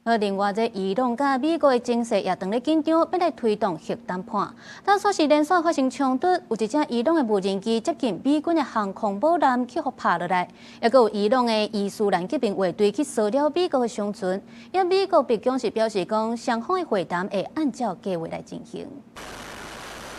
而另外，這伊朗佮美國的情勢也當咧緊張，欲來推動核談判。但煞是連續發生衝突，有一隻伊朗的無人機接近美軍的航空母艦去予拍落來，抑閣有伊朗的伊斯蘭革命衛隊去騷擾美國的商船。因美國白宮是表示講，雙方的會談會按照計畫來進行。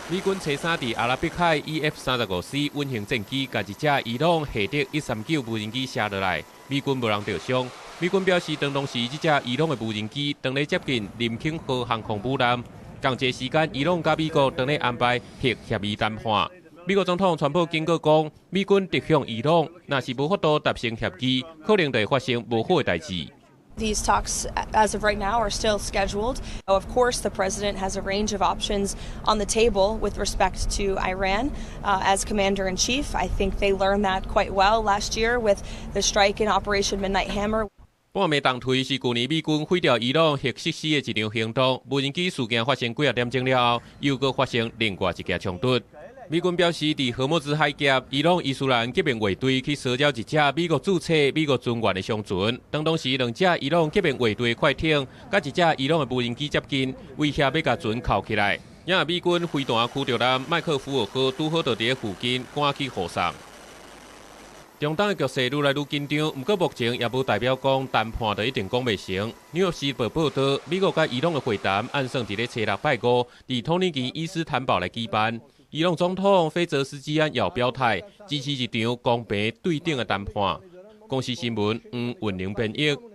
美軍初三佇阿拉伯海以 F-35C 隱形戰機，共一隻伊朗赫德139無人機射落來，美軍無人著傷。美軍表示，當當時這隻伊朗的無人機當咧接近林肯號航空母艦，仝一个時間，伊朗佮美國當咧安排核協議談判。美國總統川普警告講，美軍直向伊朗，若是無法度達成協議，可能就會發生無好的代誌。 These talks, as of right now, are still scheduled. Of course, the president has a range of options on the table with respect to Iran. As commander in chief, I think they learned that quite well last year with the strike in Operation Midnight Hammer. 半暝重槌是舊年美軍毀掉伊朗核設施的一場行動，無人機事件發生幾仔點鐘了後，又閣發生另外一件衝突。美軍表示，佇荷莫茲海峽，伊朗伊斯蘭革命衛隊去騷擾一隻美國註冊美國船員的商船。當當時兩隻伊朗革命衛隊的快艇，佮一隻伊朗的無人機接近，威脅欲共船銬起來。也美軍飛彈驅逐艦麥克福爾號拄好就佇咧附近，趕去護送。中東的局勢愈來愈緊張，毋過目前也無代表講談判就一定講袂成。紐約時報報導，美國佮伊朗的會談按算佇咧初六拜五，佇土耳其伊斯坦堡來舉辦。伊朗總統費澤斯基安也表態支持一場公平對等的談判。公視新聞黃雲玲編譯。